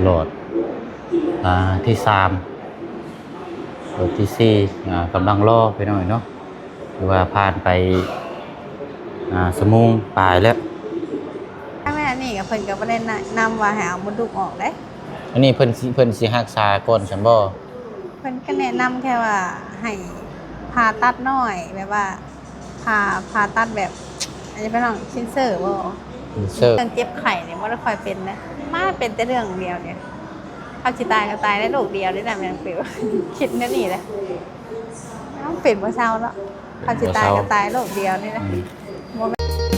ຫຼອດ ອ່າ ທີສາມ ຫຼອດທີສີ່ ອ່າ ກຳລັງລໍພີ່ນ້ອງເນາະ ຄືວ່າຜ່ານໄປ ອ່າ ຊົ່ວໂມງປາຍແລ້ວ. ທາງແມ່ນີ້ກໍເພິ່ນກໍບໍ່ໄດ້ແນະນຳວ່າໃຫ້ເອົາມົດລູກອອກເດ້. ອັນນີ້ເພິ່ນຊິ ເພິ່ນຊິຮັກສາກ່ອນຊັ້ນບໍ່? ເພິ່ນກໍແນະນຳແຄ່ວ່າໃຫ້ຜ່າຕັດນ້ອຍ ແບບວ່າຜ່າ ຜ່າຕັດແບບ ອັນນີ້ເພິ່ນເອີ້ນເຊັນເຊີບໍ່? ເຊັນເຊີ. ເລື່ອງເຈັບໄຂ້ນີ້ບໍ່ໄດ້ຄ່ອຍເປັນເດ້ ມາເປັນແຕ່ເລື່ອງດຽວນີ້ ເຮົາຊິຕາຍກໍຕາຍໄດ້ໂລກດຽວນີ້ນະ ແມ່ນເປັນ ຄິດແນວນີ້ແຫຼະ ເຮົາເປັນບໍ່ເຊົາເນາະ ເຮົາຊິຕາຍກໍຕາຍໂລກດຽວນີ້ນະ ອືມ ບໍ່ແມ່ນ ນີ້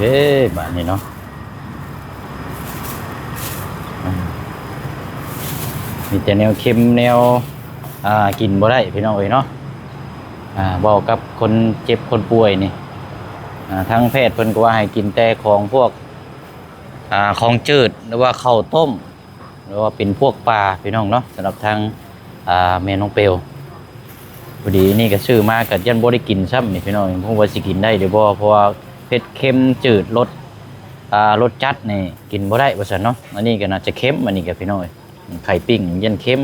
ເດ້ ບາດນີ້ເນາະ ອາ ມີແຕ່ແນວເຄັມແນວ ອ່າ ກິນບໍ່ໄດ້ພີ່ນ້ອງເອີຍເນາະ ອ່າ ເວົ້າກັບຄົນເຈັບຄົນປ່ວຍນີ້ ອ່າ ທາງແພດເພິ່ນກໍວ່າໃຫ້ກິນແຕ່ຂອງພວກ ອ່າ ຂອງຈືດ ຫຼືວ່າເຂົ້າຕົ້ມ ຫຼືວ່າເປັນພວກປາພີ່ນ້ອງເນາະ ສຳລັບທາງ ອ່າ ແມ່ນ້ອງເປວ. ພໍດີນີ້ກໍຊື້ມາກໍຢ້ານບໍ່ໄດ້ກິນຊ້ຳນີ້ພີ່ນ້ອງ ບໍ່ຮູ້ວ່າຊິກິນໄດ້ຫຼືບໍ່ ເພາະວ່າເຜັດເຄັມຈືດ ລົດ ອ່າ ລົດຈັດນີ້ກິນບໍ່ໄດ້ວ່າຊັ້ນເນາະ. ອັນນີ້ກໍໜ້າຈະເຄັມ ອັນນີ້ກໍພີ່ນ້ອງເອີຍ ໄຂ່ປີ້ງຢ້ານເຄັມ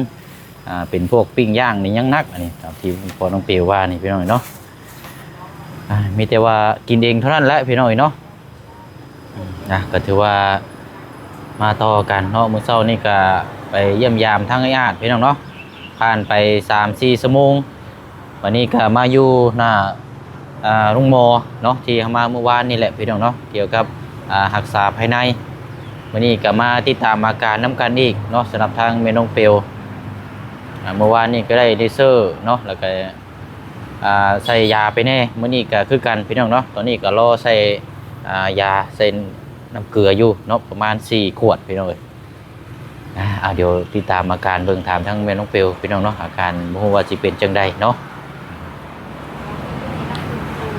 ອ່າ ເປັນພວກປີ້ງຍ່າງນີ້ຍັງໜັກ ອັນນີ້ຕາມທີ່ພໍ່ນ້ອງເປວວ່ານີ້ພີ່ນ້ອງເນາະ. ອ່າ ມີແຕ່ວ່າກິນເອງເທົ່ານັ້ນແຫຼະພີ່ນ້ອງເນາະ. ນະ ກໍຖືວ່າມາຕໍ່ກັນເນາະ ມື້ເຊົ້ານີ້ກໍໄປຢ້ຽມຢາມທາງອ້າຍອາດພີ່ນ້ອງເນາະ ຜ່ານໄປສາມສີ່ຊົ່ວໂມງ ວັນນີ້ກໍມາຢູ່ໜ້າ ອ່າ ໂຮງໝໍເນາະ ທີ່ເຮົາມາມື້ວານນີ້ແຫຼະພີ່ນ້ອງເນາະ ກ່ຽວກັບ ອ່າ ຮັກສາພາຍໃນ. ມື້ນີ້ກໍມາຕິດຕາມອາການນຳກັນອີກເນາະ ສຳລັບທາງແມ່ນ້ອງເປວ ອ່າ ມື້ວານນີ້ກໍໄດ້ເລເຊີເນາະ ແລ້ວກໍ ອ່າ ໃສ່ຢາໄປແດ່ ມື້ນີ້ກໍຄືກັນພີ່ນ້ອງເນາະ. ຕອນນີ້ກໍລໍໃສ່ ອ່າ ຢາ ໃສ່ນ້ຳເກືອຢູ່ເນາະ ປະມານສີ່ຂວດພີ່ນ້ອງເອີຍ. ອ່າ ດຽວຕິດຕາມອາການເບິ່ງ ຖາມທາງແມ່ນ້ອງເປວພີ່ນ້ອງເນາະ ອາການບໍ່ຮູ້ວ່າຊິເປັນຈັ່ງໃດເນາະ.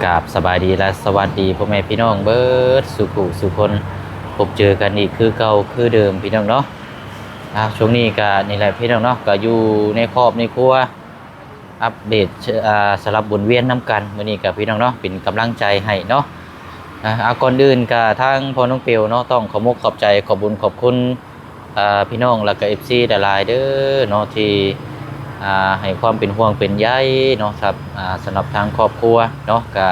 ກາບສະບາຍດີ ແລະ ສະຫວັດດີພໍ່ແມ່ພີ່ນ້ອງເບິດສູ່ຜູ້ສູ່ຄົນ ພົບເຈີກັນອີກຄືເກົ່າຄືເດີມພີ່ນ້ອງເນາະ. ອ່າ ຊ່ວງນີ້ກໍນີ້ແຫຼະພີ່ນ້ອງເນາະ ກໍຢູ່ໃນຄອບໃນຄົວ ອັບເດດ ເອີ ສະຫຼັບໝູນວຽນນຳກັນ ມື້ນີ້ກໍພີ່ນ້ອງເນາະ ເປັນກຳລັງໃຈໃຫ້ເນາະ. ອ່າ ກ່ອນອື່ນກໍທາງພໍ່ນ້ອງເປວເນາະ ຕ້ອງຂໍມຸກຂອບໃຈ ຂອບບຸນຂອບຄຸນ ເອີ ພີ່ນ້ອງ ແລ້ວກໍ ເອັຟຊີ ຫຼາຍໆເດີເນາະ ທີ່ ອ່າ ໃຫ້ຄວາມເປັນຫ່ວງເປັນໃຍເນາະ ສຳ ອ່າ ສຳລັບທາງຄອບຄົວເນາະ ກໍ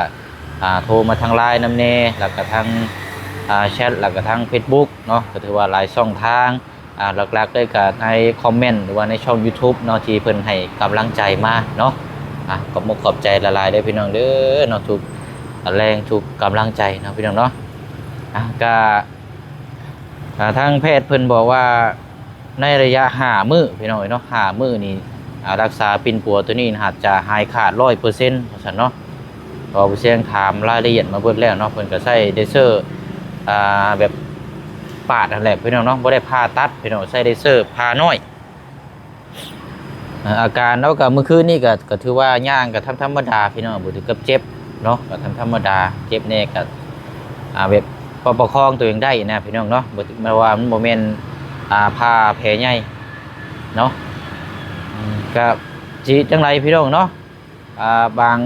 ອ່າ ໂທມາທາງ LINE ນຳແດ່ ແລ້ວກໍທາງ ອ່າ ແຊັດ ແລ້ວກໍທາງ Facebook ເນາະ ກໍຖືວ່າຫຼາຍຊ່ອງທາງ ອ່າ ຫຼັກໆເລີຍກໍໃນຄອມເມັນ ຫຼືວ່າໃນຊ່ອງ YouTube ເນາະ ທີ່ເພິ່ນໃຫ້ກຳລັງໃຈມາເນາະ. ອ່າ ຂອບມຸກຂອບໃຈຫຼາຍໆເດີພີ່ນ້ອງເດີເນາະ ທຸກແຮງທຸກກຳລັງໃຈເນາະພີ່ນ້ອງເນາະ. ອ່າ ກະ ອ່າ ທາງແພດເພິ່ນບອກວ່າ ໃນໄລຍະຫ້າມື້ພີ່ນ້ອງເອີຍເນາະ ຫ້າມື້ນີ້ ອ່າ ຮັກສາປິ່ນປົວໂຕນີ້ອາດຈະຫາຍຂາດຮ້ອຍເປີເຊັນວ່າຊັ້ນເນາະ. ເພາະວ່າຜູ້ຊຽງຖາມລາຍລະອຽດມາເບິດແລ້ວເນາະ ເພິ່ນກໍໃຊ້ເລເຊີ ອ່າ ແບບປາດຫັ້ນແຫຼະພີ່ນ້ອງເນາະ ບໍ່ໄດ້ຜ່າຕັດພີ່ນ້ອງ ໃຊ້ເລເຊີຜ່ານ້ອຍ. ອ່າ ອາການລາວກໍມື້ຄືນນີ້ກໍ ກໍຖືວ່າຍ່າງກໍທຳ ທຳມະດາພີ່ນ້ອງ ບໍ່ເຖິງກັບເຈັບເນາະ ກໍທຳ ທຳມະດາ ເຈັບແດ່ກໍ ອ່າ ແບບປະ ປະຄອງຕົວເອງໄດ້ນະພີ່ນ້ອງເນາະ ບໍ່ ແມ່ນວ່າມັນບໍ່ແມ່ນ ອ່າ ຜ່າແຜໃຫຍ່ເນາະ. ອືມ ກໍຊິຈັ່ງໃດພີ່ນ້ອງເນາະ ອ່າ ບາງ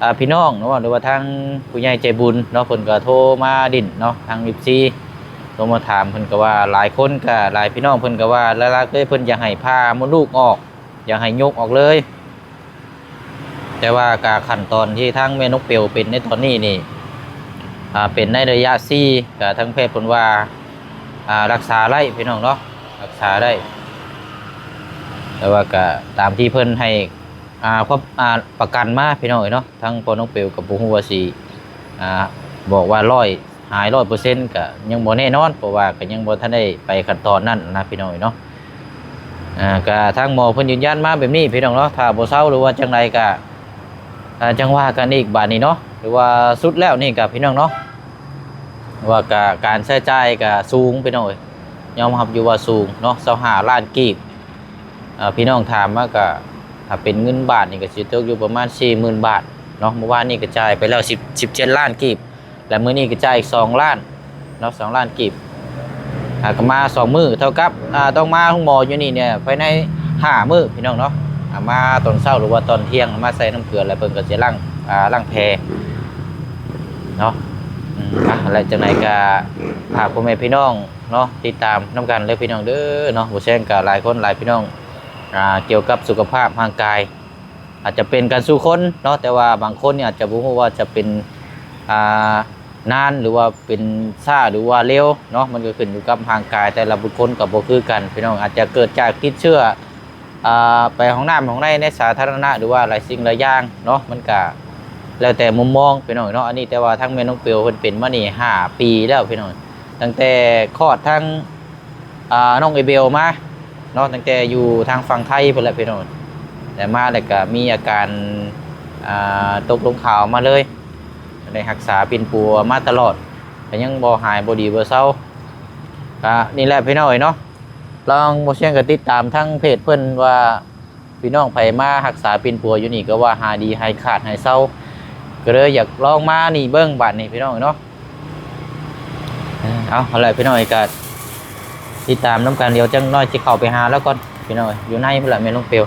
ອ່າ ພີ່ນ້ອງເນາະ ຫຼືວ່າທາງຜູ້ໃຫຍ່ໃຈບຸນເນາະ ເພິ່ນກໍໂທມາຫຼິ້ນເນາະ ທາງ ເອັຟຊີ ໂທມາຖາມ ເພິ່ນກໍວ່າ ຫຼາຍຄົນກໍ ຫຼາຍພີ່ນ້ອງເພິ່ນກໍວ່າ ຫຼັກໆເລີຍເພິ່ນຢາກໃຫ້ຜ່າມົດລູກອອກ ຢາກໃຫ້ຍົກອອກເລີຍ. ແຕ່ວ່າກະຂັ້ນຕອນທີ່ທາງແມ່ນົກເປວເປັນໃນຕອນນີ້ນີ້ ອ່າ ເປັນໃນໄລຍະສີ່ ກະທາງແພດເພິ່ນວ່າ ອ່າ ຮັກສາໄດ້ພີ່ນ້ອງເນາະ ຮັກສາໄດ້ ແຕ່ວ່າກະຕາມທີ່ເພິ່ນໃຫ້ ອ່າ ຄວາມ ອ່າ ປະກັນມາພີ່ນ້ອງເອີຍເນາະ. ທາງພໍ່ນ້ອງເປວກໍບໍ່ຮູ້ວ່າຊິ ອ່າ ບອກວ່າຮ້ອຍ ຫາຍຮ້ອຍເປີເຊັນກໍຍັງບໍ່ແນ່ນອນ ເພາະວ່າກໍຍັງບໍ່ທັນໄດ້ໄປຂັ້ນຕອນນັ້ນນະພີ່ນ້ອງເອີຍເນາະ. ອ່າ ກໍທາງໝໍເພິ່ນຢືນຢັນມາແບບນີ້ພີ່ນ້ອງເນາະ ຖ້າບໍ່ເຊົາ ຫຼືວ່າຈັ່ງໃດກໍ ອ່າ ຈັ່ງວ່າກັນອີກບາດນີ້ເນາະ ຫຼືວ່າສຸດແລ້ວນີ້ກໍພີ່ນ້ອງເນາະ ວ່າກໍການໃຊ້ຈ່າຍກໍສູງພີ່ນ້ອງເອີຍ ຍອມຮັບຢູ່ວ່າສູງເນາະ ຊາວຫ້າລ້ານກີບ. ອ່າ ພີ່ນ້ອງຖາມມາກໍ ຖ້າເປັນເງິນບາດນີ້ກໍຊິຕົກຢູ່ປະມານສີ່ໝື່ນບາດ ເນາະ. ມື້ວານນີ້ກະຈ່າຍໄປແລ້ວສິບ ສິບເຈັດລ້ານກີບ ແລະມື້ນີ້ກະຈ່າຍອີກສອງລ້ານເນາະ ສອງລ້ານກີບ. ອ່າ ກະມາສອງມື້ ເທົ່າກັບ ອ່າ ຕ້ອງມາໂຮງໝໍຢູ່ນີ້ເນຍພາຍໃນຫ້າມື້ພີ່ນ້ອງເນາະ. ອ່າ ມາຕອນເຊົ້າ ຫຼືວ່າຕອນທ່ຽງ ມາໃສ່ນ້ຳເກືອ ແລ້ວເພິ່ນກະຊິລ້າງ ອ່າ ລ້າງແຜເນາະ. ອືມ ອ່ະ ແລະຈັ່ງໃດກະຝາກພໍ່ແມ່ພີ່ນ້ອງເນາະ ຕິດຕາມນຳກັນເດີພີ່ນ້ອງເດີເນາະ. ບໍ່ແຊງກະຫຼາຍຄົນຫຼາຍພີ່ນ້ອງ ອ່າ ກ່ຽວກັບສຸຂະພາບຮ່າງກາຍ ອາດຈະເປັນກັນສູ່ຄົນເນາະ ແຕ່ວ່າບາງຄົນນີ້ອາດຈະບໍ່ຮູ້ວ່າຈະເປັນ ອ່າ ນານ ຫຼືວ່າເປັນຊ້າ ຫຼືວ່າເລັວເນາະ. ມັນກະຂຶ້ນຢູ່ກັບຮ່າງກາຍແຕ່ລະບຸກຄົນກະບໍ່ຄືກັນພີ່ນ້ອງ. ອາດຈະເກີດຈາກຕິດເຊື້ອ ອ່າ ໄປຫ້ອງນ້ຳຫ້ອງໃນ ໃນສາທາລະນະ ຫຼືວ່າຫຼາຍສິ່ງຫຼາຍຢ່າງເນາະ. ມັນກະແລ້ວແຕ່ມຸມມອງພີ່ນ້ອງເນາະ. ອັນນີ້ແຕ່ວ່າທາງແມ່ນ້ອງເປວເພິ່ນເປັນມານີ້ຫ້າປີແລ້ວພີ່ນ້ອງ ຕັ້ງແຕ່ຄອດທາງ ອ່າ ນ້ອງເອເບວມາເນາະ ຕັ້ງແຕ່ຢູ່ທາງຝັ່ງໄທພຸ້ນແຫຼະພີ່ນ້ອງ. ແຕ່ມາແລ້ວກະມີອາການ ອ່າ ຕົກລົງຂາວມາເລີຍ ໄດ້ຮັກສາປິ່ນປົວມາຕະຫຼອດ ກະຍັງບໍ່ຫາຍບໍ່ດີບໍ່ເຊົາ. ກະນີ້ແຫຼະພີ່ນ້ອງເອີຍເນາະ ລອງບໍ່ຊຽງກະຕິດຕາມທາງເພຈເພິ່ນວ່າ ພີ່ນ້ອງໃຜມາຮັກສາປິ່ນປົວຢູ່ນີ້ກະວ່າຫາຍດີຫາຍຂາດຫາຍເຊົາ ກະເລີຍຢາກລອງມານີ້ເບິ່ງບາດນີ້ພີ່ນ້ອງເນາະ. ເອົາ ເອົາລະພີ່ນ້ອງເອີຍ ກະຕິດຕາມນຳກັນ ດຽວຈັກໜ້ອຍຊິເຂົ້າໄປຫາລາວກ່ອນພີ່ນ້ອງເອີຍ. ຢູ່ໃນພຸ້ນລະແມ່ນ້ອງເປວ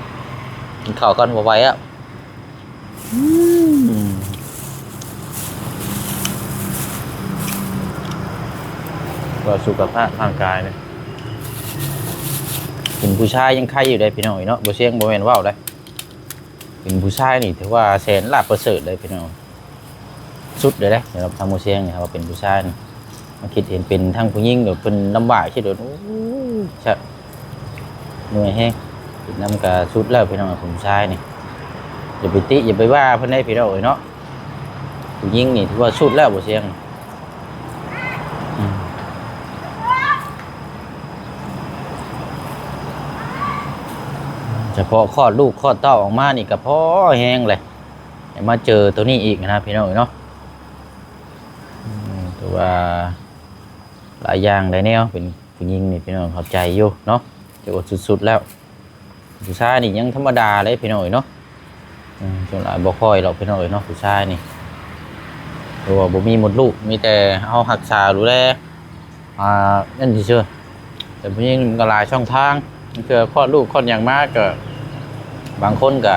ກິນເຂົ້າກ່ອນ ບໍ່ໄຫວແລ້ວ. ອືມ ວ່າສຸຂະພາບຮ່າງກາຍນີ້ ເປັນຜູ້ຊາຍຍັງໄຄຢູ່ເດ້ພີ່ນ້ອງເອີຍເນາະ. ບໍ່ຊຽງບໍ່ແມ່ນເວົ້າເດ້ ເປັນຜູ້ຊາຍນີ້ຖືວ່າແສນລາບປະເສີດເລີຍພີ່ນ້ອງ ສຸດເລີຍເດ້. ສຳລັບທາງໝູ່ຊຽງນີ້ ຖ້າວ່າເປັນຜູ້ຊາຍນີ້ ມາຄິດເຫັນເປັນທາງຜູ້ຍິງໂດດ ເພິ່ນລຳບາກຄິດໂດດ ໂອ້ຍ ຊະ ເມື່ອຍແຮງ. ເປັນນຳກະສຸດແລ້ວພີ່ນ້ອງ ເປັນຜູ້ຊາຍນີ້ ຢ່າໄປຕິຢ່າໄປວ່າເພິ່ນເດ້ພີ່ນ້ອງເອີຍເນາະ. ຜູ້ຍິງນີ້ຖືວ່າສຸດແລ້ວ ໝູ່ຊຽງ ອືມ ສະເພາະຄອດລູກຄອດເຕົ້າອອກມານີ້ກະພໍແຮງເລີຍ ໄດ້ມາເຈີໂຕນີ້ອີກນະພີ່ນ້ອງເອີຍເນາະ. ອືມ ຖືວ່າຫຼາຍຢ່າງຫຼາຍແນວ ເປັນຜູ້ຍິງນີ້ພີ່ນ້ອງເຂົ້າໃຈຢູ່ເນາະ ຖືວ່າສຸດໆແລ້ວ. ຜູ້ຊາຍນີ້ຍັງທຳມະດາເດ້ພີ່ນ້ອງເອີຍເນາະ. ອືມ ສ່ວນຫຼາຍບໍ່ຄ່ອຍດອກພີ່ນ້ອງເອີຍເນາະ ຜູ້ຊາຍນີ້ ເພາະວ່າບໍ່ມີມົດລູກ ມີແຕ່ເຮົາຮັກສາດູແລ ອ່າ ນັ້ນຊື່ໆ. ແຕ່ຜູ້ຍິງມັນກະຫຼາຍຊ່ອງທາງ ບາງເທື່ອຄອດລູກຄອດຫຍັງມາກະ ບາງຄົນກະ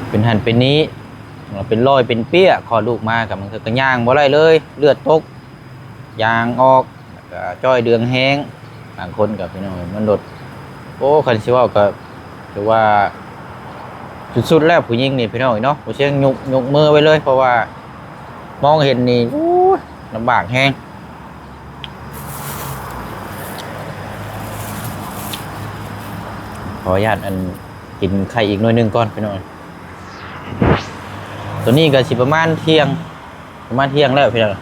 ເປັນຫັ້ນເປັນນີ້ ເປັນລອຍເປັນເປ້ຍ ຄອດລູກມາກະ ບາງເທື່ອກະຍ່າງບໍ່ໄດ້ເລີຍ ເລືອດຕົກ ຢາງອອກ ກະຈ້ອຍເດືອງແຮງ. ບາງຄົນກະ ພີ່ນ້ອງເອີຍ ມັນໂດດ ໂອ້ ຄັນຊິເວົ້າກະຖືວ່າສຸດໆແລ້ວ ຜູ້ຍິງນີ້ພີ່ນ້ອງເນາະ. ບໍ່ຊຽງຍົກ ຍົກມືໄວ້ເລີຍ ເພາະວ່າມອງເຫັນນີ້ ໂອ້ຍ ລຳບາກແຮງ. ຂໍອະນຸຍາດ ອັນ ກິນໄຂ່ອີກໜ່ວຍໜຶ່ງກ່ອນພີ່ນ້ອງ. ໂຕນີ້ກະຊິປະມານທ່ຽງ ປະມານທ່ຽງແລ້ວພີ່ນ້ອງ.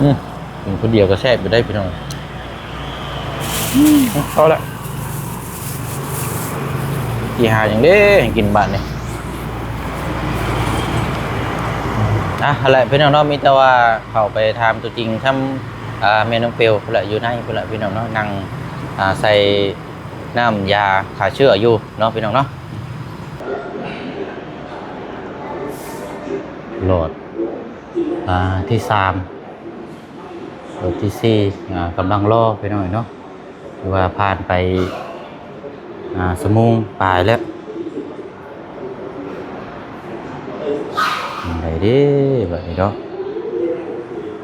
ອືມ ກິນຜູ້ດຽວກະແຊບຢູ່ໄດ໋ພີ່ນ້ອງ. ອືມ ພໍແລ້ວ ຊິຫາຫຍັງເດ້ໃຫ້ກິນບາດນີ້. ອ່ະ ຫັ້ນແຫຼະພີ່ນ້ອງເນາະ ມີແຕ່ວ່າເຂົ້າໄປຖາມຕົວຈິງທາງ ອ່າ ແມ່ນ້ອງເປວພຸ້ນແຫຼະ ຢູ່ໃນພຸ້ນແຫຼະພີ່ນ້ອງເນາະ ນັ່ງ ອ່າ ໃສ່ ນ້ຳຢາຂ້າເຊື້ອຢູ່ເນາະພີ່ນ້ອງເນາະ. ຫຼອດ ອ່າ ທີສາມ ຫຼອດທີສີ່ ອ່າ ກຳລັງລໍພີ່ນ້ອງເນາະ ຖືວ່າຜ່ານໄປ ອ່າ ຊົ່ວໂມງປາຍແລ້ວ. ຈັ່ງໃດເດ້ບາດນີ້ເນາະ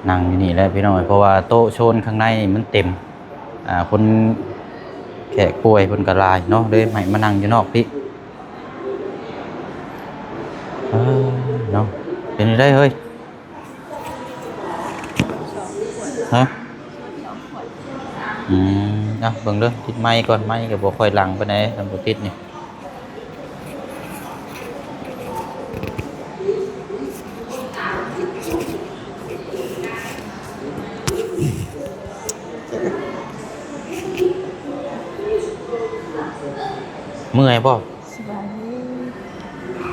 ນັ່ງຢູ່ນີ້ແຫຼະພີ່ນ້ອງ ເພາະວ່າໂຕະໂຊນຂ້າງໃນນີ້ມັນເຕັມ. ອ່າ ຄົນແຂກປ່ວຍເພິ່ນກະຫຼາຍເນາະ ເລີຍໃຫ້ມານັ່ງຢູ່ນອກພີ້. ເອີ ເນາະ ເປັນຈັ່ງໃດເຮີ້ຍ? ຮະ? ອືມ ເອົາເບິ່ງເດີ ຕິດໄມກ່ອນ ໄມກະບໍ່ຄ່ອຍດັງປານໃດ ຄັນບໍ່ຕິດນີ້. ເມື່ອຍບໍ່? ສະບາຍດີ.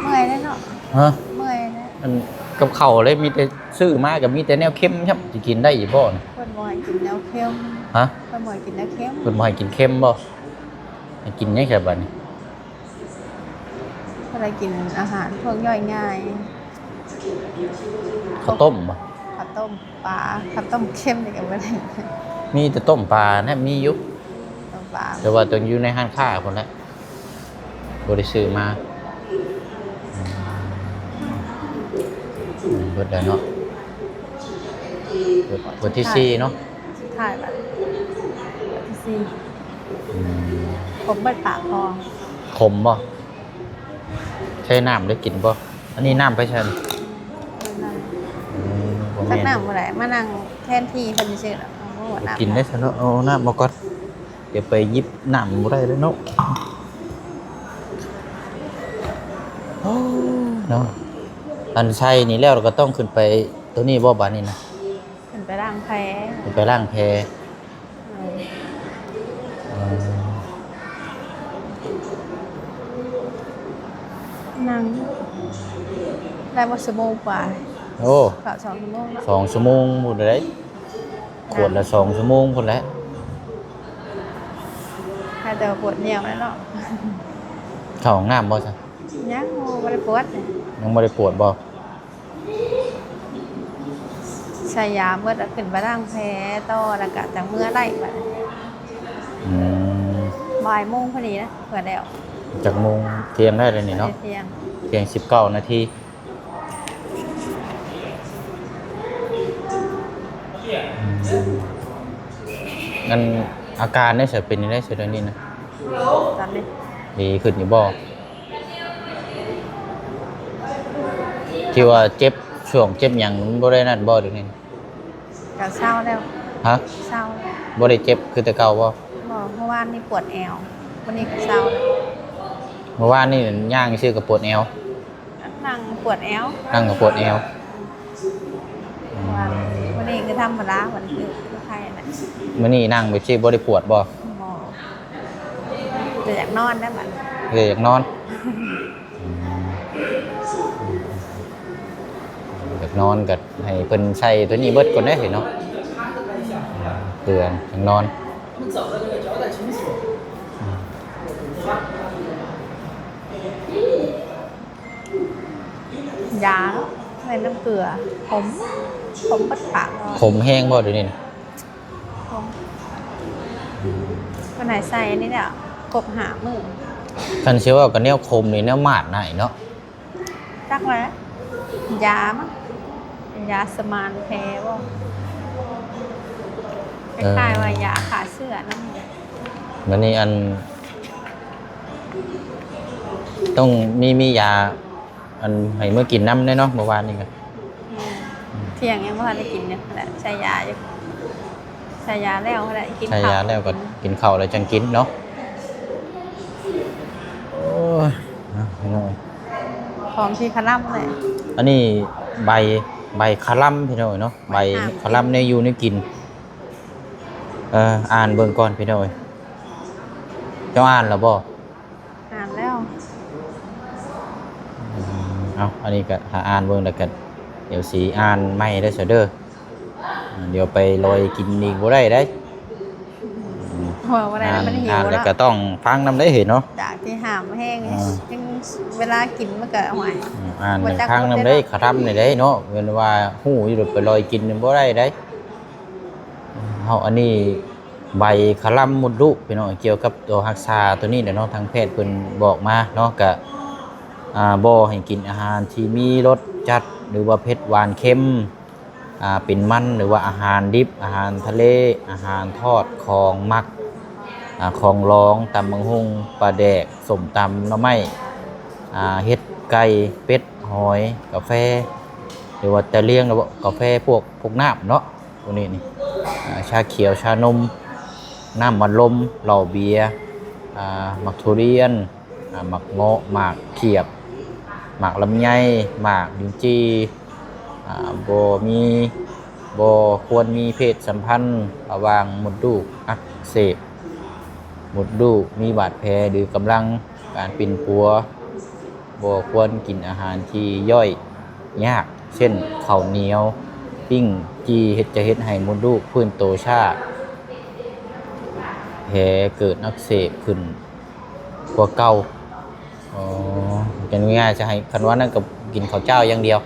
ເມື່ອຍແລ້ວເນາະ. ຮະ? ເມື່ອຍແລ້ວ. ອັນ ກັບເຂົ້າເລີຍ ມີແຕ່ຊື້ມາກະມີແຕ່ແນວເຄັມຊ້ຳ ຊິກິນໄດ້ຢູ່ບໍ່ນີ້? ຄົນ ບໍ່ໃຫ້ກິນແນວເຄັມ. ຮະ? ເພິ່ນບໍ່ໃຫ້ກິນແນວເຄັມ. ເພິ່ນບໍ່ໃຫ້ກິນເຄັມບໍ່? ໃຫ້ກິນຫຍັງຊະບັດນີ້? ເພິ່ນໃຫ້ກິນອາຫານພວກຍ່ອຍງ່າຍ. ເຂົ້າຕົ້ມບໍ່? ເຂົ້າຕົ້ມປາ, ເຂົ້າຕົ້ມເຄັມນີ້ກໍບໍ່ໄດ້. ມີແຕ່ຕົ້ມປານະ ມີຢູ່. ຕົ້ມປາ. ແຕ່ວ່າຕ້ອງຢູ່ໃນຮ້ານຄ້າພຸ້ນແຫຼະ. ບໍ່ໄດ້ຊື້ມາ. ອືມ ເບິດແລ້ວເນາະ. ເບິດ ເບິດທີສີ່ເນາະ. ສຸດທ້າຍບັດທີສີ່. ອືມ ຄົມເບິດປາກພໍ. ຂົມບໍ່? ໃຊ້ນ້ຳໄດ້ກິນບໍ່? ອັນນີ້ນ້ຳໄປໃສ? ອືມ ບໍ່ແມ່ນ ຕັກນ້ຳບໍ່ໄດ້ ມານັ່ງແທນທີ່ເພິ່ນຊື່ໆດອກ. ເອົາບໍ່ ກິນໄດ້ຊະເນາະ. ເອົານ້ຳມາກ່ອນ. ດຽວໄປຫຍິບນ້ຳບໍ່ໄດ້ແລ້ວເນາະ. ໂອ້ ເນາະ. ອັນໃສ່ນີ້ແລ້ວ ລະກະຕ້ອງຂຶ້ນໄປໂຕນີ້ບໍ່ບາດນີ້ນະ? ຂຶ້ນໄປລ້າງແພ. ຂຶ້ນໄປລ້າງແພ. ເອີ ອືມ ນັ່ງໄດ້ບໍ່ຊົ່ວໂມງກວ່າ. ໂອ້ ເຂົ້າສອງຊົ່ວໂມງເນາະ. ສອງຊົ່ວໂມງພຸ້ນເດ້. ຂວດລະສອງຊົ່ວໂມງພຸ້ນແຫຼະ. ຫາແຕ່ວ່າປວດຍ່ຽວແລ້ວເນາະ. ເຂົ້າຫ້ອງນ້ຳບໍ່ຊະ? ຍັງ ບໍ່ໄດ້ປວດ. ຍັງບໍ່ໄດ້ປວດບໍ່? ໃສ່ຢາເບິດລະຂຶ້ນໄປລ້າງແພຕໍ່ ລະກະຈັ່ງເມືອໄດ້ບັດ. ອືມ ບ່າຍໂມງພໍດີນະ ເພື່ອແລ້ວ. ຈັກໂມງ? ທ່ຽງໄດ້ແລ້ວນີ້ເນາະ. ທ່ຽງ ທ່ຽງສິບເກົ້ານາທີ. ອືມ ອັນອາການໄດ້ສະ ເປັນຈັ່ງໃດສະດຽວນີ້ນະ? ຕອນນີ້ດີຂຶ້ນຢູ່ບໍ່? ທີ່ວ່າເຈັບ ຊ່ວງເຈັບຫຍັງ ມັນບໍ່ໄດ້ນັ້ນບໍ່ດຽວນີ້? ກະເຊົາແລ້ວ. ຮະ? ເຊົາ. ບໍ່ໄດ້ເຈັບຄືແຕ່ເກົ່າບໍ່? ບໍ່, ເມື່ອວານນີ້ປວດແອວ, ມື້ນີ້ກະເຊົາແລ້ວ. ເມື່ອວານນີ້ຍ່າງຊື່ກະປວດແອວ? ນັ່ງປວດແອວ. ນັ່ງກະປວດແອວ. ອືມ ມື້ນີ້ຄືທຳມະດາ, ມື້ນີ້ຄື ຄືໄຄແຫຼະ. ມື້ນີ້ນັ່ງແບບຊີ້ບໍ່ໄດ້ປວດບໍ່? ບໍ່. ແຕ່ຢາກນອນແລ້ວບັດນີ້. ແຕ່ຢາກນອນ. ອືມ ຢາກນອນກະໃຫ້ເພິ່ນໃສ່ໂຕນີ້ເບິດກ່ອນເດ້ເນາະ. ເພື່ອຢາກນອນ. ຢາເນາະ ໃສ່ນ້ຳເກືອ ຂົມ ຂົມເບິດປາກເລີຍ. ຂົມແຮງບໍ່ດຽວນີ້ນະ? ຂົມ. ເພິ່ນໃຫ້ໃສ່ອັນນີ້ແຫຼະ ຄົບຫ້າມື້. ຄັນຊິເວົ້າກະແນວຂົມນີ້ແນວໝາດນາຍເນາະ. ຈັກແຫຼະ ຢາມັນ ເປັນຢາສະມານແພບໍ່? ເອີ ຄ້າຍໆວ່າຢາຂ້າເຊື້ອນຳ. ບັດນີ້ອັນ ຕ້ອງມີ ມີຢາ ອັນໃຫ້ເມືອກິນນຳແດ່ເນາະ ມື້ວານນີ້ກະ. ແມ່ນ. ທ່ຽງຍັງບໍ່ທັນໄດ້ກິນຢູ່ຫັ້ນແຫຼະ ໃສ່ຢາຢູ່ ໃສ່ຢາແລ້ວຫັ້ນແຫຼະ ກິນ ໃສ່ຢາແລ້ວກະກິນເຂົ້າແລ້ວຈັ່ງກິນເນາະ. ໂອ້ຍ ເນາະ ພີ່ນ້ອງ ຂອງທີ່ຄະລຳແຫຼະ. ອັນນີ້ໃບ ໃບຄະລຳ ພີ່ນ້ອງເນາະ ໃບຄະລຳ ໃບຫາມ ແນວຢູ່ແນວກິນ. ເອີ ອ່ານເບິ່ງກ່ອນ ພີ່ນ້ອງເອີຍ. ເຈົ້າອ່ານແລ້ວບໍ່? ອ່ານແລ້ວ. ອືມ ເອົາ ອັນນີ້ກະຖ້າອ່ານເບິ່ງແລ້ວກະ ດຽວຊິອ່ານໃໝ່ເດີຊະເດີ. ດຽວໄປລອຍກິນອີກບໍ່ໄດ້ໃດ໋. ເວົ້າບໍ່ໄດ້ ອ່ານ ມັນຫິວ ອ່ານແລ້ວ ແລ້ວກະຕ້ອງຟັງນຳໄດ້ເຫັນເນາະ ຈາກທີ່ຫ້າມແຮງ. ອ່າ ຈັ່ງເວລາກິນມັນກະ ໂອ້ຍ ອືມ ອ່ານ ບໍ່ຈັກຟັງນຳໄດ້ ຄະລຳນີ້ໄດ້ເນາະ ແມ່ນວ່າຮູ້ຢູ່ ໄປລອຍກິນບໍ່ໄດ້ໃດ໋. ເຮົາ ອັນນີ້ ໃບຄະລຳມົດລູກ ພີ່ນ້ອງ ກ່ຽວກັບຕົວຮັກສາຕົວນີ້ແຫຼະເນາະ ທາງແພດເພິ່ນບອກມາເນາະ ກະ ອ່າ ບໍ່ໃຫ້ກິນອາຫານທີ່ມີລົດຈັດ ຫຼືວ່າເຜັດ ຫວານ ເຄັມ ອ່າ ເປັນມັນ ຫຼືວ່າອາຫານດິບ ອາຫານທະເລ ອາຫານທອດ ຂອງໝັກ ອ່າ ຂອງລອງ ຕຳບັກຫຸ່ງ ປາແດກ ສົ້ມຕຳ ໜໍ່ໄມ້ ອ່າ ເຫັດ ໄກ່ ເປັດ ຫອຍ ກາແຟ ຫຼືວ່າແຕ່ລ້ຽງ ຫຼືວ່າກາແຟພວກ ພວກນ້ຳເນາະ. ພວກນີ້ນີ້ ອ່າ ຊາຂຽວ ຊານົມ ນ້ຳອັດລົມ ເຫຼົ້າເບຍ ອ່າ ໝາກທຸລຽນ ອ່າ ໝາກເງາະ ໝາກຂຽບ ໝາກລຳໄຍ ໝາກລິນຈີ່ ອ່າ ບໍ່ມີ ບໍ່ຄວນມີເພດສຳພັນລະຫວ່າງມົດລູກອັກເສບ ມົດລູກມີບາດແຜ ຫຼືກຳລັງການປິ່ນປົວ. ບໍ່ຄວນກິນອາຫານທີ່ຍ່ອຍຍາກ ເຊັ່ນ ເຂົ້າໜຽວ ປີ້ງ ທີ່ເຮັດ ຈະເຮັດໃຫ້ມົດລູກຟື້ນໂຕຊ້າ ແຜເກີດອັກເສບຂຶ້ນກວ່າເກົ່າ. ອໍ ເປັນງ່າຍ ຈະໃຫ້ ຄັນວ່ານັ້ນກໍກິນເຂົ້າເຈົ້າຢ່າງດຽວ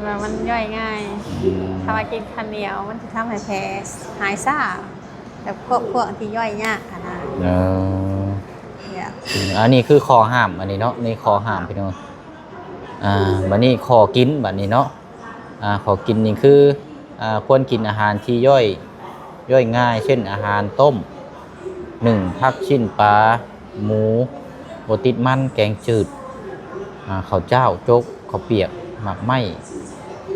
ວ່າມັນຍ່ອຍງ່າຍ. ອືມ ຖ້າວ່າກິນເຂົ້າໜຽວ ມັນຈະທຳໃຫ້ແຜຫາຍຊ້າ ແບບພວກ ພວກທີ່ຍ່ອຍຍາກຫັ້ນນະ. ເອີ ແບບ ອັນນີ້ຄືຂໍ້ຫ້າມ ອັນນີ້ເນາະ ນີ້ຂໍ້ຫ້າມ ພີ່ນ້ອງ. ອ່າ ບັດນີ້ຂໍ້ກິນ ບັດນີ້ເນາະ. ອ່າ ຂໍ້ກິນນີ້ຄື ອ່າ ຄວນກິນອາຫານທີ່ຍ່ອຍ ຍ່ອຍງ່າຍ ເຊັ່ນ ອາຫານຕົ້ມ ໜຶ້ງ ຜັກ ຊີ້ນປາ ໝູ ບໍ່ຕິດມັນ ແກງຈືດ ອ່າ ເຂົ້າຈ້າວ ໂຈກ ເຂົ້າປຽກ ໝາກໄມ້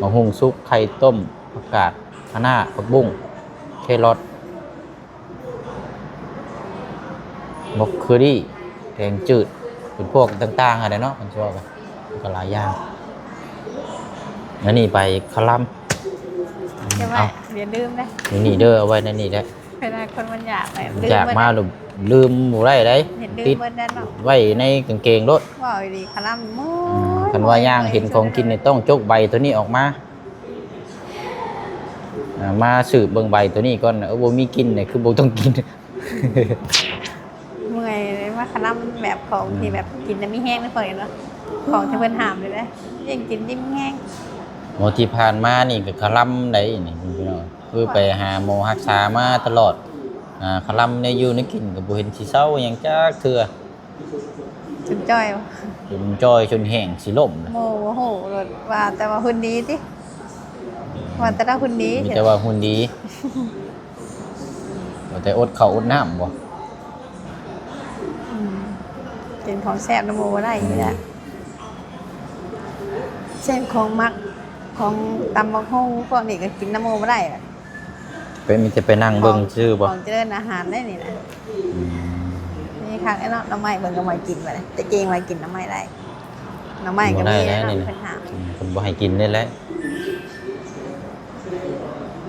ໝາກຫຸ່ງສຸກ ໄຂ່ຕົ້ມ ຜັກກາດ ຄະນ້າ ຜັກບຸ້ງ ແຄຣອດ ບຣອກໂຄລີ ແກງຈືດ ເປັນພວກຕ່າງໆຫັ້ນແຫຼະເນາະ ມັນຊິເວົ້າໄປ ມັນກໍຫຼາຍຢ່າງ. ອັນນີ້ໃບຄະລຳ ເກັບໄວ້ ເອົາ ຢ່າລືມເດ້ ນີ້ເດີ ເອົາໄວ້ໃນນີ້ແຫຼະ. ເວລາຄົນມັນຢາກ ຢາກມາ ລືມບໍ່ໄດ້ເດ້ ຕິດໄວ້ໃນກາງເກງໂລດ. ເວົ້າອີ່ຫຼີ ຄະລຳ ອືມ ຄັນວ່າຍ່າງເຫັນຂອງກິນນີ້ ຕ້ອງຈົກໃບໂຕນີ້ອອກມາ. ອ່າ ມາສືບເບິ່ງໃບໂຕນີ້ກ່ອນ. ເອີ ບໍ່ມີກິນນີ້ຄືບໍ່ຕ້ອງກິນ. ເມື່ອຍເລີຍ ມາຄະລຳແບບຂອງທີ່ແບບ ອືມ ກິນແລ້ວມີແຮງເດ້ ເພິ່ນເນາະ ຂອງທີ່ເພິ່ນຫ້າມເລີຍເດ້ ຍິ່ງກິນຍິ່ງມີແຮງ. ໂອ້ ທີ່ຜ່ານມານີ້ກໍຄະລຳໄດ໋ນີ້ ພີ່ນ້ອງ ຄືໄປຫາໝໍຮັກສາມາຕະຫຼອດ. ອ່າ ຄະລຳແນວຢູ່ແນວກິນກໍບໍ່ເຫັນຊິເຊົາຫຍັງຈັກເທື່ອ. ຈົນຈ່ອຍ ຈົນຈ່ອຍ ຈົນແຫ້ງຊິລົ້ມ. ໂອ້ໂຫ ວ່າແຕ່ວ່າຫຸ່ນດີຕິ ວ່າແຕ່ລະຫຸ່ນດີ ມີແຕ່ວ່າຫຸ່ນດີ ວ່າແຕ່ອົດເຂົ້າອົດນ້ຳບໍ່? ອືມ ກິນຂອງແຊບນຳໝູ່ບໍ່ໄດ້ນີ້ແຫຼະ. ອືມ ເຊັ່ນຂອງມັກ ຂອງຕຳບັກຫຸ່ງພວກນີ້ກໍກິນນຳໝູ່ບໍ່ໄດ້. ເປັນ ມີແຕ່ໄປນັ່ງເບິ່ງຊື່ບໍ່? ຂອງ ຂອງຈະເລີນອາຫານໄດ໋ນີ້ນະ. ອືມ ນີ້ຄັກເນາະ ໜໍ່ໄມ້ເພິ່ນກໍມາກິນບັດນີ້ ແຕ່ເກງວ່າກິນໜໍ່ໄມ້ໄດ້ ໜໍ່ໄມ້ກໍມີແລ້ວເນາະ ບໍ່ໄດ້ແລ້ວນີ້ນະ ເພິ່ນຫ້າມ. ອືມ ເພິ່ນບໍ່ໃຫ້ກິນນີ້ແຫຼະ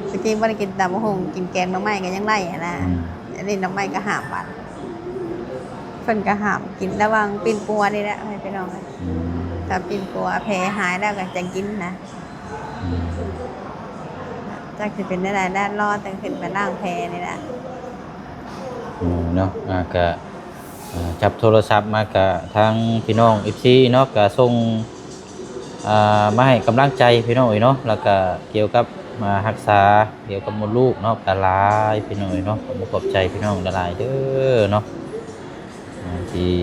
ແຕ່ເກງບໍ່ໄດ້ກິນຕຳບັກຫຸ່ງ ກິນແກງໜໍ່ໄມ້ກໍຍັງໄດ້ຫັ້ນນະ. ອືມ ອັນນີ້ໜໍ່ໄມ້ກໍຫ້າມບັດ ເພິ່ນກໍຫ້າມກິນລະຫວ່າງປິ່ນປົວນີ້ແຫຼະ ໃຫ້ພີ່ນ້ອງເອີຍ. ອືມ ຖ້າປິ່ນປົວແຜຫາຍແລ້ວກໍຈະກິນນະ. ອືມ ຈັກຊິເປັນແນວໃດແລ້ວ ລໍແຕ່ຂຶ້ນໄປລ້າງແຜນີ້ແຫຼະ. ອືມ ເນາະ ອ່າ ກະ ອ່າ ຈັບໂທລະສັບມາ ກະທາງພີ່ນ້ອງເອັຟຊີເນາະ ກະສົ່ງ ອ່າ ມາໃຫ້ກຳລັງໃຈພີ່ນ້ອງເອີຍເນາະ ແລ້ວກະກ່ຽວກັບ ອ່າ ຮັກສາກ່ຽວກັບມົດລູກເນາະ ກະຫຼາຍພີ່ນ້ອງເອີຍເນາະ. ຂໍຂອບໃຈພີ່ນ້ອງຫຼາຍໆເດີເນາະ ອ່າ ທີ່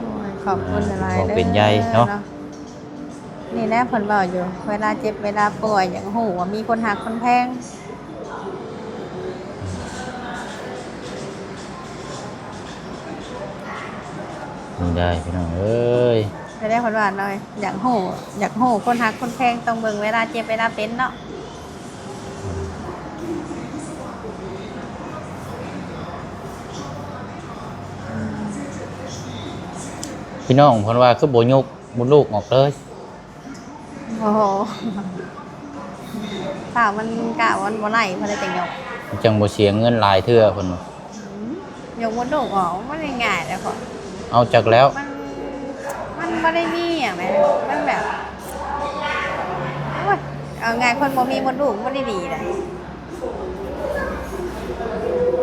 ໂອ້ຍ ຂອບຄຸນຫຼາຍໆ ອ່າ ເປັນຫ່ວງເປັນໃຍເນາະ ເດີເນາະ. ນີ້ແຫຼະເພິ່ນເວົ້າຢູ່ ເວລາເຈັບເວລາປ່ວຍ ຢາກຮູ້ວ່າມີຄົນຮັກຄົນແພງ. ນີ້ໄດ໋ພີ່ນ້ອງເອີຍ ແຕ່ໄດ້ເພິ່ນວ່າເນາະ ຢາກຮູ້ ຢາກຮູ້ຄົນຮັກຄົນແພງ ຕ້ອງເບິ່ງເວລາເຈັບເວລາເປັນເນາະ. ພີ່ນ້ອງເພິ່ນວ່າຄືບໍ່ຍົກມົດລູກອອກເລີຍ? ໂອ້ໂຫ ຖ້າມັນກະມັນບໍ່ໄຫຼ ເພິ່ນເລີຍຈັ່ງຍົກ ຈັ່ງບໍ່ເສຍເງິນຫຼາຍເທື່ອເພິ່ນວ່າ. ອືມ ຍົກມົດລູກອອກມັນບໍ່ໄດ້ງ່າຍເດ້ພໍ່. ເອົາ ຈັກແລ້ວ ມັນ ມັນບໍ່ໄດ້ມີຫຍັງເດ້ ມັນແບບ ໂອ້ຍ ເອົາງ່າຍ ຄົນບໍ່ມີມົດລູກມັນບໍ່ໄດ້ດີໃດ໋.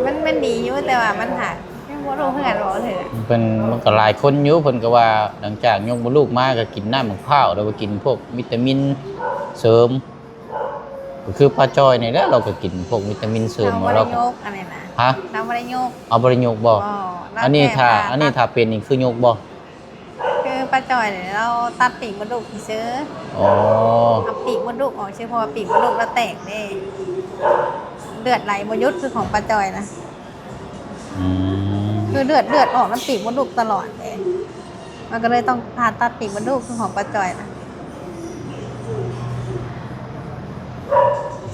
ມັນ ມັນດີຢູ່ ແຕ່ວ່າມັນຫາກຍັງບໍ່ຮູ້ຄືກັນ ເວົ້າເທື່ອ ເພິ່ນ ມັນກໍຫຼາຍຄົນຢູ່ ເພິ່ນກໍວ່າຫຼັງຈາກຍົກມົດລູກມາກໍກິນນ້ຳໝາກພ້າວ ແລ້ວກໍກິນພວກວິຕາມິນເສີມ ກໍຄືປ້າຈ້ອຍນີ້ແຫຼະ ລາວກໍກິນພວກວິຕາມິນເສີມ ລາວບໍ່ໄດ້ຍົກອັນນີ້ນະ. ຮະ? ລາວບໍ່ໄດ້ຍົກ. ເອົາ ບໍ່ໄດ້ຍົກບໍ່? ບໍ່. ອັນນີ້ຖ້າ ອັນນີ້ຖ້າເປັນນີ້ຄືຍົກບໍ່? ຄືປ້າຈ້ອຍນີ້ລາວຕັດປີກມົດລູກຊື່ໆ. ອໍ ເອົາປີກມົດລູກອອກຊື່ ເພາະວ່າປີກມົດລູກລາວແຕກເດ້ ເລືອດໄຫຼບໍ່ຢຸດຄືຂອງປ້າຈ້ອຍນະ. ອືມ ຄືເລືອດ ເລືອດອອກນຳປີກມົດລູກຕະຫຼອດເດ້ ມັນກໍເລີຍຕ້ອງຜ່າຕັດປີກມົດລູກຄືຂອງປ້າຈ້ອຍນະ.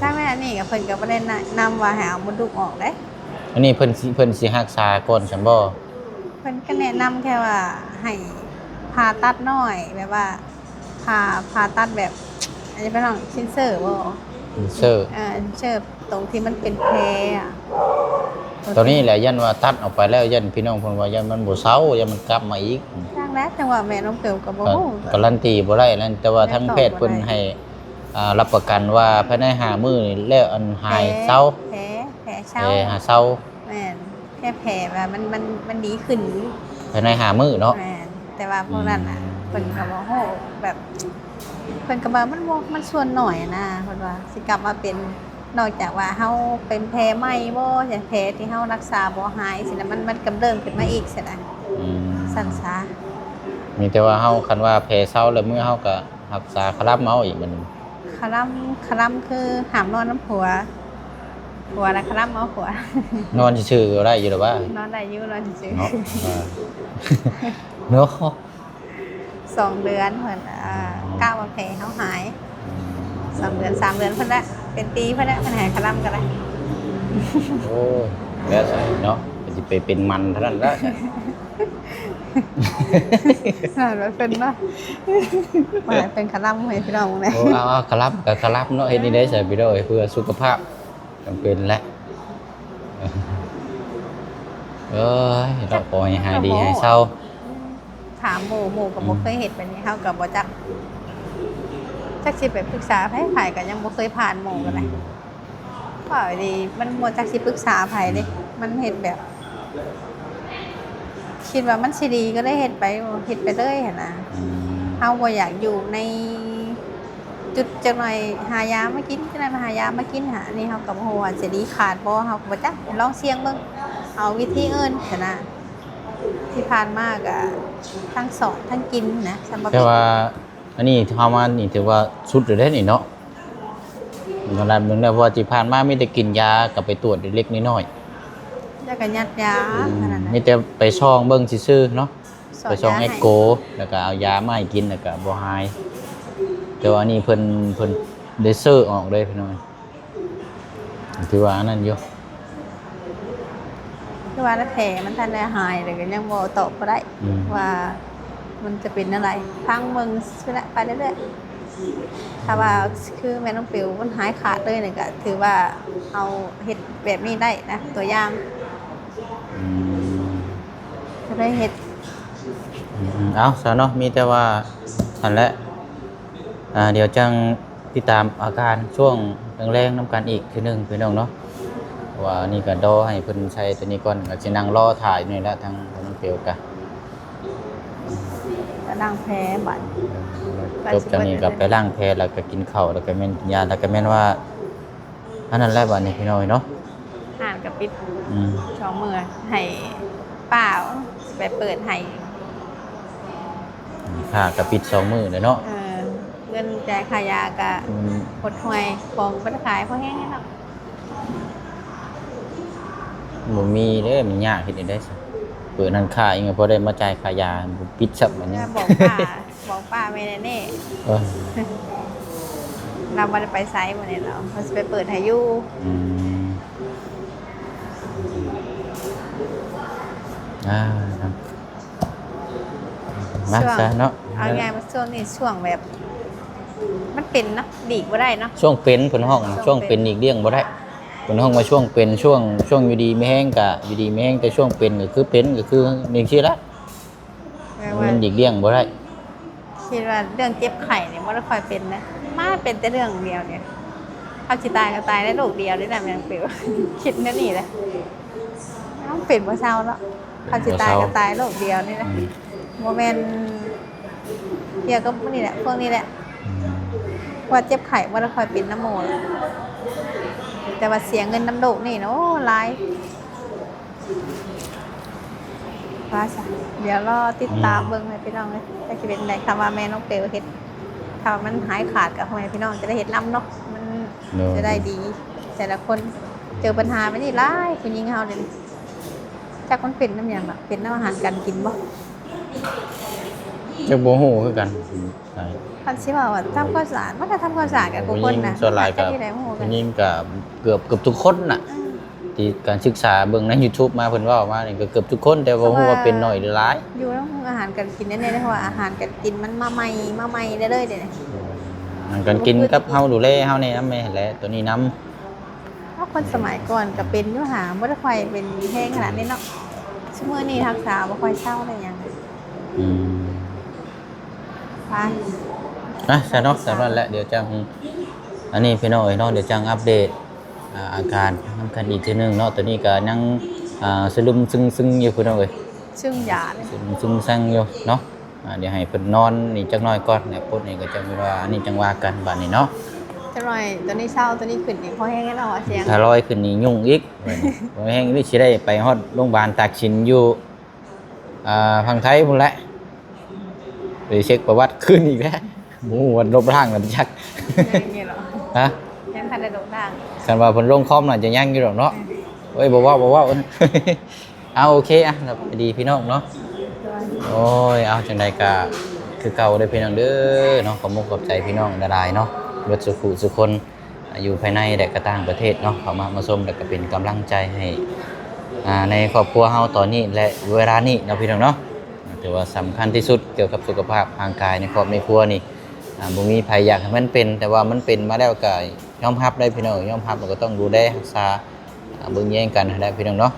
ຈັ່ງແມ່ນ ອັນນີ້ກໍເພິ່ນກໍບໍ່ໄດ້ແນະນຳວ່າໃຫ້ເອົາມົດລູກອອກເດ້. ອັນນີ້ເພິ່ນຊິ ເພິ່ນຊິຮັກສາກ່ອນຊັ້ນບໍ່? ເພິ່ນກໍແນະນຳແຄ່ວ່າໃຫ້ຜ່າຕັດນ້ອຍ ແບບວ່າຜ່າ ຜ່າຕັດແບບ ອັນນີ້ເພິ່ນເອີ້ນເຊັນເຊີບໍ່? ເຊັນເຊີ ເອີ ເຊັນເຊີ ຕົງທີ່ມັນເປັນແຜອະ. ຕອນນີ້ແຫຼະ ຢ້ານວ່າຕັດອອກໄປແລ້ວ ຢ້ານພີ່ນ້ອງເພິ່ນວ່າ ຢ້ານມັນບໍ່ເຊົາ ຢ້ານມັນກັບມາອີກ. ຈັ່ງໃດ ຈັ່ງວ່າແມ່ນ້ອງເຕີມກໍບໍ່ຮູ້ ກາຣັນຕີບໍ່ໄດ້ນັ້ນ ແຕ່ວ່າທາງແພດເພິ່ນໃຫ້ ອ່າ ຮັບປະກັນວ່າພາຍໃນຫ້າມື້ນີ້ແລ້ວ ອັນ ຫາຍເຊົາ ແຜ ແຜເຊົາ ແຜຫາເຊົາ. ແມ່ນ ແຄ່ແຜວ່າມັນ ມັນ ມັນດີຂຶ້ນ ພາຍໃນຫ້າມື້ເນາະ. ແມ່ນ ແຕ່ວ່າພວກນັ້ນນະ ອືມ ເພິ່ນກໍບໍ່ຮູ້ ແບບ ເພິ່ນກໍວ່າມັນບໍ່ ມັນສ່ວນໜ້ອຍນະ ເພິ່ນວ່າຊິກັບມາເປັນ ນອກຈາກວ່າເຮົາເປັນແຜໃໝ່ບໍ່ ແຜທີ່ເຮົາລັກສາບໍ່ຫາຍຊີ້ນະ ມັນ ມັນກຳເລີ່ມຂຶ້ນມາອີກຊີ້ນະ. ອືມ ຊັ້ນຊະ. ມີແຕ່ວ່າເຮົາ ຄັນວ່າແຜເຊົາແລ້ວ ມື້ເຮົາກໍຮັກສາຄະລຳເອົາອີກບັດນີ້ ຄະລຳ ຄະລຳຄືຫ້າມນອນນຳຜົວ ຜົວລະຄະລຳເອົາຜົວ. ນອນຊື່ໆກໍໄດ້ຢູ່ລະວ່າ ນອນໄດ້ຢູ່ ນອນຊື່ໆ ເນາະ ເນາະ. ສອງເດືອນເພິ່ນ ເອີ ອືມ ກະວ່າແຜເຮົາຫາຍ ອືມ ສອງເດືອນ ສາມເດືອນເພິ່ນລະ ເປັນປີເພິ່ນລະ ເພິ່ນໃຫ້ຄະລຳກໍໄດ້. ໂອ້ຍ ແລ້ວໃສເນາະ ກໍຊິໄປເປັນມັນເທົ່ານັ້ນລະ. ນັ້ນແຫຼະເພິ່ນເນາະ ວ່າເປັນຄະລຳໃຫ້ພີ່ນ້ອງເບິ່ງແດ່. ໂອ້ ເອົາ ເອົາ ຄະລຳກໍຄະລຳເນາະ ເຮັດແນວໃດໃສພີ່ນ້ອງເອີຍ ເພື່ອສຸຂະພາບ ຈຳເປັນແຫຼະ. ເອີຍ ເນາະ ຂໍໃຫ້ຫາຍດີຫາຍເຊົາ. ຖາມໝູ່ ໝູ່ກໍບໍ່ເຄີຍເຮັດແບບນີ້ ເຮົາກໍບໍ່ຈັກ ຈັກຊິໄປປຶກສາໃຜ ໃຜກໍຍັງບໍ່ເຄີຍຜ່ານໝູ່ກໍໄດ້. ອືມ ເວົ້າດີ ມັນບໍ່ຈັກຊິປຶກສາໃຜເດ້ ອືມ ມັນເຮັດແບບ ຄິດວ່າມັນຊິດີກໍເລີຍເຮັດໄປ ເຮັດໄປເລີຍຫັ້ນນະ. ອືມ ເຮົາບໍ່ຢາກຢູ່ໃນຈຸດຈັກໜ້ອຍ ຫາຢາມາກິນ ຈັກໜ້ອຍມາຫາຢາມາກິນຫັ້ນ ອັນນີ້ເຮົາກໍບໍ່ຮູ້ວ່າຊິດີຂາດບໍ່ ເຮົາກໍບໍ່ຈັກ ລອງສ່ຽງເບິ່ງ ເອົາວິທີອື່ນຫັ້ນນະ. ທີ່ຜ່ານມາກະທັງສອນທັງກິນນະ ສຳລັບ ແຕ່ວ່າອັນນີ້ເຮົາມານີ້ຖືວ່າສຸດແລ້ວເດ້ນີ້ເນາະ ລະດັບໜຶ່ງແລ້ວ ເພາະວ່າທີ່ຜ່ານມາມີແຕ່ກິນຢາກັບໄປກວດເລັກໆນ້ອຍໆ ແລ້ວກໍຍັດຢາ ອືມ ເທົ່ານັ້ນນະ ມີແຕ່ໄປສ່ອງເບິ່ງຊື່ໆເນາະ ໄປສ່ອງແອັກໂກ ແລ້ວກໍເອົາຢາມາໃຫ້ກິນ ແລ້ວກໍບໍ່ຫາຍ. ແຕ່ວ່າອັນນີ້ເພິ່ນ ເພິ່ນໄດ້ເຊີອອກເລີຍພີ່ນ້ອງ. ຖືວ່າອັນນັ້ນຢູ່ ຄືວ່າແຜມັນທັນໄດ້ຫາຍ ແລ້ວກໍຍັງບໍ່ຕອບບໍ່ໄດ້ ອືມ ວ່າມັນຈະເປັນແນວໃດ ຟັງເບິ່ງຊີ້ແຫຼະ ໄປເລື້ອຍໆ. ຖ້າວ່າຄືແມ່ນ້ອງປິວມັນຫາຍຂາດເລີຍນີ້ ກໍຖືວ່າເຮົາເຮັດແບບນີ້ໄດ້ນະ ຕົວຢ່າງ ອືມ ກໍໄດ້ເຮັດ ອືມ ເອົາຊະເນາະ ມີແຕ່ວ່າຫັ້ນແຫຼະ ອ່າ ດຽວຈັ່ງ ຕິດຕາມອາການຊ່ວງແລງໆນຳກັນອີກເທື່ອໜຶ່ງພີ່ນ້ອງເນາະ ເພາະວ່ານີ້ກໍລໍໃຫ້ເພິ່ນໃສ່ຕົວນີ້ກ່ອນ ກໍຊິນັ່ງລໍຖ້າຢູ່ນີ້ແຫຼະ ທາງ ທາງນ້ອງເປວກະ ກໍລ້າງແຜບັດ ຈົບຈາກນີ້ກໍໄປລ້າງແຜ ແລ້ວກໍກິນເຂົ້າ ແລ້ວກໍແມ່ນກິນຢາ ແລ້ວກໍແມ່ນວ່າ ອັນນັ້ນແຫຼະບັດນີ້ພີ່ນ້ອງເນາະ ຮ້ານກໍປິດ ອືມ ສອງມື້ ໃຫ້ປ້າຊິໄປເປີດໃຫ້ ຮ້ານກໍປິດສອງມື້ແລ້ວເນາະ ເອີ ເງິນຈ່າຍຄ່າຢາກໍ ອືມ ຫົດຫວຍ ຂອງບໍ່ໄດ້ຂາຍພໍແຮງເນາະ ບໍ່ມີເດ້ ມັນຍາກເຮັດຈັ່ງໃດ ເປີດຮ້ານຄ້າອີກກໍພໍໄດ້ມາຈ່າຍຄ່າຢາ ບໍ່ປິດຊ້ຳບັດນີ້ ບອກປ້າ ບອກປ້າແມ່ແນ່ໆ ເອີ ລາວບໍ່ໄດ້ໄປໃສມື້ນີ້ ລາວ ເຮົາຊິໄປເປີດໃຫ້ຢູ່ ອືມ ອ່າ ມາຊະເນາະ ເອົາງ່າຍວ່າຊ່ວງນີ້ຊ່ວງແບບ ມັນເປັນເນາະ ຫຼີກບໍ່ໄດ້ເນາະ ຊ່ວງເປັນເພິ່ນຮ້ອງ ຊ່ວງເປັນ ຊ່ວງເປັນຫຼີກລ່ຽງບໍ່ໄດ້ ເພິ່ນຮ້ອງວ່າຊ່ວງເປັນ ຊ່ວງ ຊ່ວງຢູ່ດີມີແຮງກະຢູ່ດີມີແຮງ ແຕ່ຊ່ວງເປັນກໍຄືເປັນ ກໍຄືຈັ່ງຊີ້ລະ ແມ່ນວ່າມັນຫຼີກລ່ຽງບໍ່ໄດ້ ຄິດວ່າເລື່ອງເຈັບໄຂ້ນີ້ບໍ່ໄດ້ຄ່ອຍເປັນນະ ມາເປັນແຕ່ເລື່ອງດຽວນີ້ ເຮົາຊິຕາຍກໍຕາຍໃນໂລກດຽວນີ້ນະ ແມ່ນ ຄິດແນວນີ້ແຫຼະ ເຮົາເປັນບໍ່ເຊົາເນາະ ເຮົາຊິຕາຍກໍຕາຍໂລກດຽວນີ້ນະ ອືມ ບໍ່ແມ່ນກ່ຽວກັບນີ້ແຫຼະ ພວກນີ້ແຫຼະ ອືມ ວ່າເຈັບໄຂ້ບໍ່ໄດ້ຄ່ອຍເປັນນຳໝູ່ ແຕ່ວ່າເສຍເງິນນຳໂລກນີ້ ໂອ້ ຫຼາຍ ວ່າຊະ ດຽວລໍຕິດຕາມ ອືມ ເບິ່ງໃຫ້ພີ່ນ້ອງເອີຍ ວ່າຊິເປັນໃດ ຖ້າວ່າແມ່ນ້ອງເປວເຮັດ ຖ້າວ່າມັນຫາຍຂາດກໍພໍ່ແມ່ພີ່ນ້ອງຈະໄດ້ເຮັດນຳເນາະ ມັນ ໂດຍ ຈະໄດ້ດີ ແຕ່ລະຄົນເຈີບັນຫາແບບນີ້ຫຼາຍ ຜູ້ຍິງເຮົານີ້ ຈັກມັນເປັນນຳຫຍັງລະ ເປັນນຳອາຫານການກິນບໍ່ ຈັກບໍ່ຮູ້ຄືກັນ ຄັນຊິເວົ້າວ່າທຳຄວາມສະອາດ ມັນກໍທຳຄວາມສະອາດກັນທຸກຄົນນະ ຜູ້ຍິງສ່ວນຫຼາຍກໍ ຜູ້ຍິງກໍເກືອບ ເກືອບທຸກຄົນນະ ອືມ ທີ່ການສຶກສາເບິ່ງໃນຢູທູບມາ ເພິ່ນເວົ້າມານີ້ກໍເກືອບທຸກຄົນ ແຕ່ບໍ່ຮູ້ວ່າເປັນໜ້ອຍຫຼືຫຼາຍ ຢູ່ໃນໂຮງອາຫານການກິນແນ່ໆ ເພາະວ່າອາຫານການກິນມັນມາໃໝ່ ມາໃໝ່ເລື້ອຍໆເດ້ ອືມ ອາຫານການກິນກັບເຮົາດູແລເຮົາແນ່ນຳແມ່ນແຫຼະ ຕົວນີ້ນຳ ເຮົາຄົນສະໄໝກ່ອນກໍເປັນຢູ່ຫາ ບໍ່ໄດ້ຄ່ອຍເປັນແຮງຂະໜາດນີ້ເນາະ ຊຸມື້ນີ້ຮັກສາບໍ່ຄ່ອຍເຊົາໄດ້ຫຍັງ ອືມ ໄປ ອ່ະ ຊະເນາະ ສຳລັບແຫຼະ ດຽວຈັ່ງ ອັນນີ້ພີ່ນ້ອງເອີຍເນາະ ດຽວຈັ່ງອັບເດດ ອ່າ ອາການນຳກັນອີກເທື່ອໜຶ່ງເນາະ. ຕອນນີ້ກໍຍັງ ອ່າ ສະລຶມຊຶງໆຢູ່ພີ່ນ້ອງເອີຍ ຊຶມຢາ ຊຶມຊຶງຊັງຢູ່ເນາະ. ອ່າ ດຽວໃຫ້ເພິ່ນນອນນີ້ຈັກໜ້ອຍກ່ອນ ແລ້ວປົດນີ້ກໍຈັ່ງວ່າ ອັນນີ້ຈັ່ງວ່າກັນບາດນີ້ເນາະ. ຈັກໜ້ອຍ ຕອນນີ້ເຊົາ ຕອນນີ້ຂຶ້ນນີ້ພໍແຮງແລ້ວວ່າສຽງ ຖ້າລອຍຂຶ້ນນີ້ຫຍຸ້ງອີກ ບໍ່ແຮງນີ້ຊິໄດ້ໄປຮອດໂຮງບານຕາກສິນຢູ່ ອ່າ ຝັ່ງໄທພຸ້ນແຫຼະ ໄປເຊັກປະຫວັດຄືນອີກແລ້ວ ບໍ່ຮູ້ວ່າລົບລ້າງແລ້ວຈັກ ຍັງຢູ່ເນາະ ຮະ ຍັງທັນໄດ້ລົບລ້າງ. ຄັນວ່າເພິ່ນລົງຄອມໜ້າຈະຍັງຢູ່ດອກເນາະ. ເອີ ໂອ້ຍ ບໍ່ເວົ້າ ບໍ່ເວົ້າ ເອົາ ໂອເຄ ອ່ະ ສະບາຍດີພີ່ນ້ອງເນາະ. ໂດຍ ໂອ້ຍ ເອົາ ຈັ່ງໃດກໍຄືເກົ່າເດີພີ່ນ້ອງເດີເນາະ. ຂອບມຸກຂອບໃຈພີ່ນ້ອງຫຼາຍໆເນາະ ເບິດສູ່ຜູ້ສູ່ຄົນ ຢູ່ພາຍໃນ ແລະ ກໍຕ່າງປະເທດເນາະ ເຂົ້າມາ ມາຊົມ ແລ້ວກໍເປັນກຳລັງໃຈໃຫ້ ອ່າ ໃນຄອບຄົວເຮົາຕອນນີ້ ແລະ ເວລານີ້ເນາະ ພີ່ນ້ອງເນາະ. ຖືວ່າສຳຄັນທີ່ສຸດກ່ຽວກັບສຸຂະພາບຮ່າງກາຍໃນຄອບໃນຄົວນີ້ ອ່າ ບໍ່ມີໃຜຢາກໃຫ້ມັນເປັນ ແຕ່ວ່າມັນເປັນມາແລ້ວກໍຍອມຮັບໄດ້ພີ່ນ້ອງ ຍອມຮັບ ແລ້ວກໍຕ້ອງດູແລຮັກສາ ອ່າ ເບິ່ງແຍງກັນຫັ້ນແຫຼະພີ່ນ້ອງເນາະ.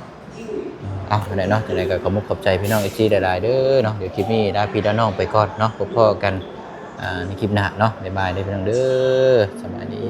ເອົາ ຫັ້ນແຫຼະເນາະ ຈັ່ງໃດກໍຂອບມຸກຂອບໃຈພີ່ນ້ອງ ເອັຟຊີ ຫຼາຍໆເດີເນາະ. ດຽວຄລິບນີ້ລາພີ່ລານ້ອງໄປກ່ອນເນາະ ພົບພໍ້ກັນ ອ່າ ໃນຄລິບໜ້າເນາະ. ບາຍບາຍເດີພີ່ນ້ອງເດີ ສະບາຍດີ.